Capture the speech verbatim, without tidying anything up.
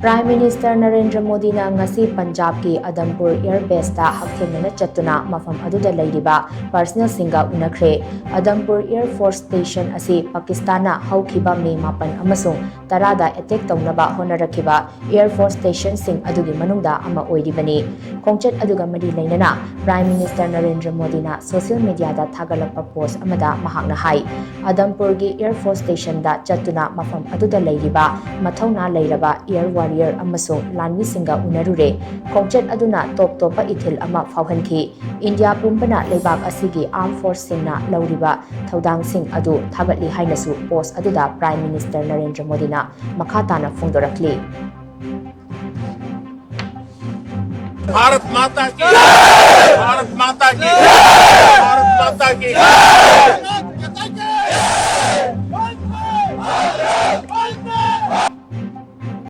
Prime Minister Narendra ꯃꯣꯗꯤꯅ ꯉꯁꯤ ꯄꯟꯖꯥꯕꯀꯤ ꯑꯗꯝꯄꯨꯔ Air Baseꯇ ꯍꯛꯊꯦꯡꯅꯅ ꯆꯠꯇꯨꯅ ꯃꯐꯝ ꯑꯗꯨꯗ ꯂꯩꯔꯤꯕ personnelꯁꯤꯡꯒ ꯎꯅꯈ꯭ꯔꯦ꯫ ꯑꯗꯝꯄꯨꯔ Air Force Station ꯑꯁꯤ ꯄꯥꯀꯤꯁꯇꯥꯟꯅ ꯍꯧꯈꯤꯕ ꯃꯦ ꯃꯥꯄꯟ ꯑꯃꯁꯨꯡ ꯇꯔꯥꯗ attack ꯇꯧꯅꯕ ꯍꯣꯠꯅꯔꯛꯈꯤꯕ Air Force Stationꯁꯤꯡ ꯑꯗꯨꯒꯤ ꯃꯅꯨꯡꯗ ꯑꯃ ꯑꯣꯏꯔꯤꯕꯅꯤ꯫ ꯈꯣꯡꯆꯠ ꯑꯗꯨꯒ ꯃꯔꯤ ꯂꯩꯅꯅ Prime Minister ꯅꯔꯦꯟꯗ꯭ꯔ ꯃꯣꯗꯤꯅ social mediaꯗ ꯊꯥꯒꯠꯂꯛꯄ post ꯑꯃꯗ ꯃꯍꯥꯛꯅ ꯍꯥꯏ, ꯑꯗꯝꯄꯨꯔꯒꯤ Air Force Stationꯗ ꯆꯠꯇꯨꯅ ꯃꯐꯝ ꯑꯗꯨꯗ ꯂꯩꯔꯤꯕ ꯃꯊꯧꯅꯥ ꯂꯩꯔꯕ air warrior ꯑꯃꯁꯨꯡ ꯂꯥꯟꯃꯤꯁꯤꯡꯒ ꯎꯅꯔꯨꯔꯦ꯫ ꯈꯣꯡꯆꯠ ꯑꯗꯨꯅ ꯇꯣꯞ ꯇꯣꯞꯄ ꯏꯊꯤꯜ ꯑꯃ ꯐꯥꯎꯍꯟꯈꯤ꯫ ꯏꯟꯗꯤꯌꯥ ꯄꯨꯝꯕꯅ ꯂꯩꯕꯥꯛ ꯑꯁꯤꯒꯤ armed forceꯁꯤꯡꯅ ꯂꯧꯔꯤꯕ ꯊꯧꯗꯥꯡꯁꯤꯡ ꯑꯗꯨ ꯊꯥꯒꯠꯂꯤ ꯍꯥꯏꯅꯁꯨ post ꯑꯗꯨꯗ Prime Minister ꯅꯔꯦꯟꯗ꯭ꯔ ꯃꯣꯗꯤꯅ ꯃꯈꯥ ꯇꯥꯅ ꯐꯣꯡꯗꯣꯔꯛꯂꯤ꯫ भारत माता की, भारत माता की, भारत माता की।